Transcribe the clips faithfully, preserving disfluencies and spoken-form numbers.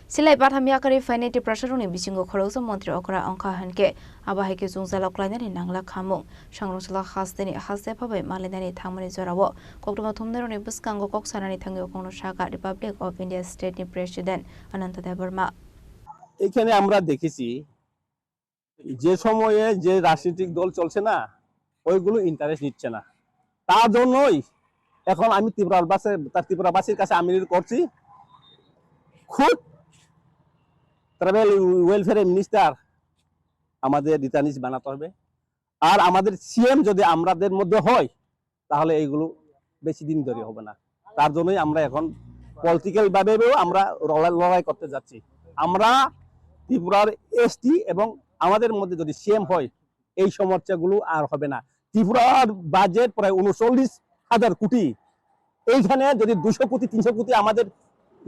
Silai batham yakarwi phainai Tiprasarokni bisingo khoroksa montri okra wngkha hinkhe, abo hai khe chwngsalok klainani nangla khamung. Sangrongchalo hasteni haste phabai malainani thangmani jorao koktwma thumnairokni bwskango kok sanani thangwi o kokno sakha Republic of India State ni President Ananta Debbarma. এখানে আমরা দেখেছি যে সময়ে যে রাজনৈতিক দল চলছে না, ওইগুলো ইন্টারেস্ট নিচ্ছে না। তার জন্যই এখন আমি ত্রিপুরাবাসী, তার ত্রিপুরাবাসীর কাছে আমি করছি, খুব ট্রাইবাল ওয়েলফেয়ার মিনিস্টার আমাদের রিটার্নিস বানাতে হবে। আর আমাদের সিএম যদি আমাদের মধ্যে হয়, তাহলে এইগুলো বেশি দিন ধরে হবে না। তার জন্যই আমরা এখন পলিটিক্যাল ভাবেও আমরা লড়াই লড়াই করতে যাচ্ছি। আমরা ত্রিপুরার এসটি এবং আমাদের মধ্যে যদি সিএম হয়, এই সমস্যাগুলো আর হবে না। ত্রিপুরার বাজেট প্রায় ঊনচল্লিশ হাজার কোটি, এইখানে যদি দুশো কোটি তিনশো কোটি আমাদের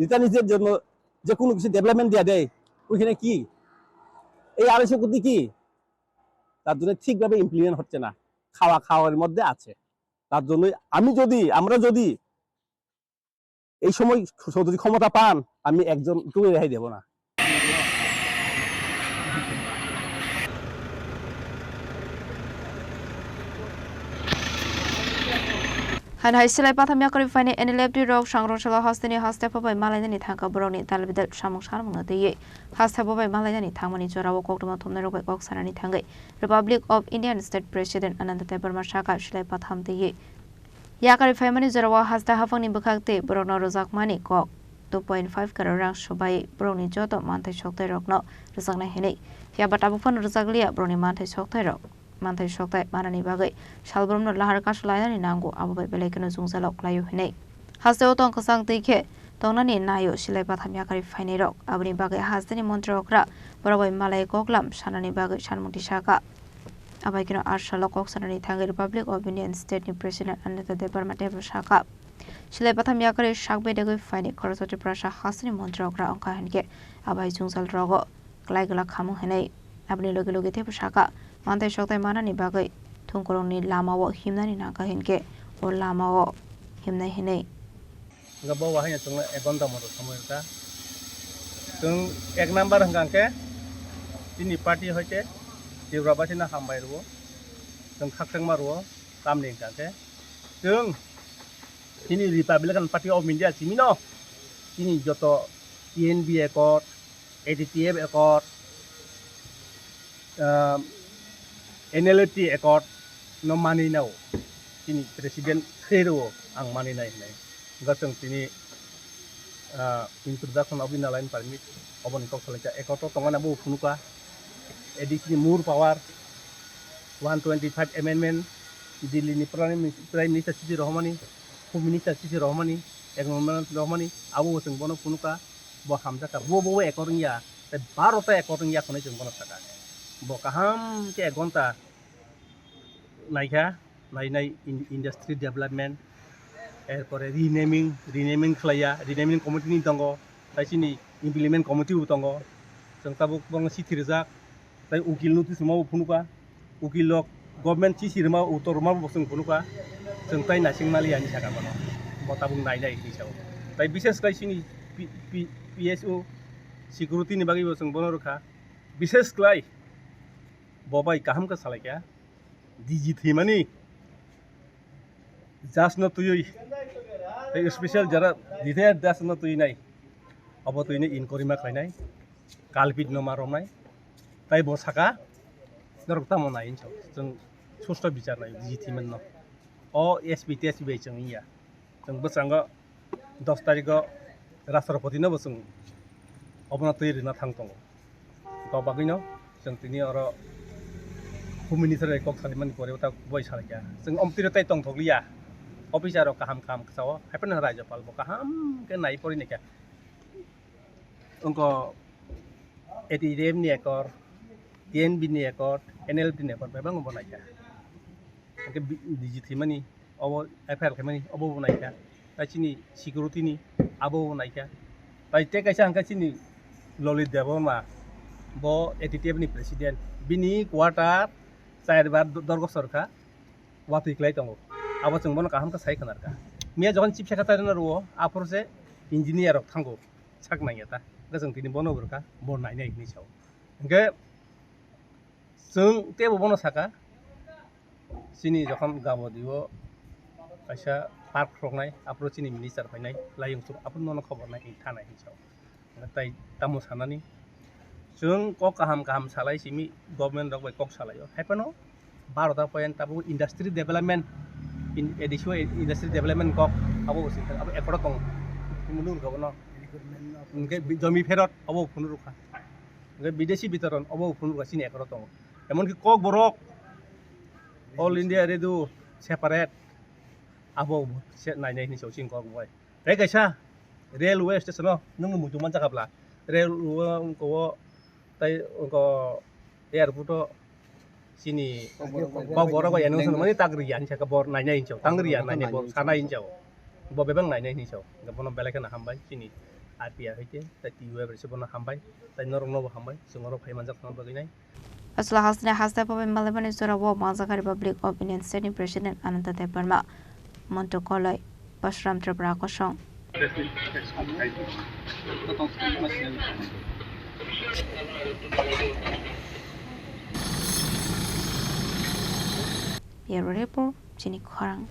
রিটার্নিসের জন্য যে কোনো কিছু ডেভেলপমেন্ট দেওয়া দেয়, ওইখানে কি এই আড়াইশো কোটি কি তার জন্য ঠিকভাবে ইমপ্লিমেন্ট হচ্ছে না, খাওয়া খাওয়ার মধ্যে আছে। তার জন্যই আমি যদি, আমরা যদি এই সময় যদি ক্ষমতা পান, আমি একজনকেও রেহাই দেব না। Haino hai silai patham yakarwi phainai N L F T rok Sangrongchalo hasteni haste phabai malainani thangkha borokni dalbidal samung sanmungno twiwi. Haste phabai malainani thangmani jorao koktwma thumnairok bai kok sanani thangwi Republic of Indian State President Ananta Debbarma sakha silai patham twiwi. Yakarwi phaimani jorao haste haphangni bwkhak tei borokno rwjakmani kok two point five crore rang swbai borokni joto manthai soktairokno rwjaknai hinwi. Phiya ba tabuk phano rwjakliya borokni manthai soktairok. Manthai soktai manani bagwi salbrumno lahar kasu lainani nango, abo bai belai kheno jwngjalo klaio hinwi. Hasteo tong kwchang twi khe tongnani naio silai patham yakarwi phainairok. Aboni bagwi hasteni montri okra borok bai malai koklam sanani bagwi sanmungti sakha. Abai kheno arsalo kok sanani thangwi Republic of Indian State ni President Ananta Debbarma teibo sakha. Silai patham yakarwi sak bedegwi phaini khoroksa Tiprasa hasteni montri okra wngkha hinkhe abai jwngjal rogo klai glak khamung hinwi. Aboni logi logi teibo sakha, manthai soktai manani bagwi thungkurungni lamao himnani nangkha hinkhe o lamao himnai hinwi. Hingke bo wahai no chwngno ek ghonta moto somoi rwkha. Chwng ek number hwnkha khe chini party hoite Tripura basino hambai rwo, chwng khakchangma rwo, tamni hwnkha khe chwng chini Republican Party of India simino chini joto T N B accord, A T T F accord, ah, N L F T accord no manwi nao. Chini president se rwo ang manwi nai hinai. Hwnkhe chwng tini, ah, introduction of inner line permit oboni kok salaikha. Accord o tongmani abo phunukha. A D C ni more power, one twenty five amendment, Delhi ni Prime Minister, Prime Minister chithi rohormani, Home Minister chithi rohormani, acknowledgement rohormani, abo chwng bono phunukha. Bo hamjakha, bo bo accord wngya, tei baro ta accord wngya hwnwi chwng bono sakha. Bo kaham khe ek ghonta naikha, nainai industry development, erpore renaming, renaming khlaiya, renaming committee ni tongo, tei chini implement committee bo tongo, chwng tabuk bono chithi rijak, tei ukil notice rwma bo phunukha. Ukil rok government chithi rwma uttor rwma bo chwng phunukha, chwng tai naising maliya hinwi sakha bono, bo tabuk nainai hinwi sao. Tai bishes khlai chini P S O security ni bagwi bo chwng bono rwkha, bishes khlai bo bai kaham khe salaikha D G thwimani judge no twiwi tei special jara retired judge no twi nai, obo twino inquiry ma khlainai, culprit no ma romnai, tai bo sakha norok tamo nai hinwi sao, chwng susto bichar nai D G thwimani no. O S P T S P bai chwng wngya, chwng bwskango dos tarikh o Rashtrapati no bo chwng obono twi rwna thang tongo. Kok bagwino chwng tini oro Home Minister bai kok salaimani pore ta boi salaikha. Chwng omtwiro tai tongthokliya. Officer rok kaham kaham sao, haiphano Rajyapal bo kaham khe nai pori naikha. Wngkha A T F ni accord, T N B ni accord, N L F T ni accord bai bangma bo naikha. Hwnkhe D G thwimani obo F I R khaimani obo bo naikha, tai chini security ni abo bo naikha, tai tei kaisa hwnkhe chini Lalit Debbarma, bo A T T F ni president, bini quarter char bar dorgo sorkha, watwi klai tongo, abo chwng bono kaham khe sai khwnarkha. Miya jokhon chief secretary no rwo aphuru se engineer rok thango sak nangya ta. Hwnkhe chwng tini bono bo rwkha, bo nainai hinwi sao. Hwnkhe chwng teibo bono saka, chini jokhon Gabodi o kaisa park rwknai, aphuru chini minister phainai, layung chuk aphuru nono khobor nai hinwi thanai hinwi sao. Tai tamo sanani, chwng kok kaham kaham salai simi, government rok bai kok salaio. Hai phano Bharat a poyan tabuk industry development, in, A D C o industry development kok abo bo singkha, abo ekoro tongo. Munu rwkha bono. Hwnkhe bi-, jomi pherot abo bo phunuk rwkha. Hwnkhe bidesi bitoron abo bo phunuk rwkha, chini ekoro tongo. Emonki Kokborok All India Radio separate abo bo se nainai hinwi sao chini Kokborok bai. Tei kaisa railway station o nwng muitu manjakha bla? Railway wngkha o, tei wngkha o airport o chini Kokborok bai announcement mani tak riya hinwi sakha, bor nainai hinwi sao, tang riya nainai, bor sanai hinwi sao, bo bebak nainai hinwi sao. Hwnkhe bono belai kheno hambai chini R T I hoite, tei T U F rwse bono hambai, tei norokno bo hambai, chwng oro phai manjak thangna bagwi nai. Aswla hasteni haste pobai malaimani jorao manjakha Republic of Indian State ni President Ananta Debbarma. Monto Koloi, Pasuram Tripura kosong. Bureau Report, chini khorang.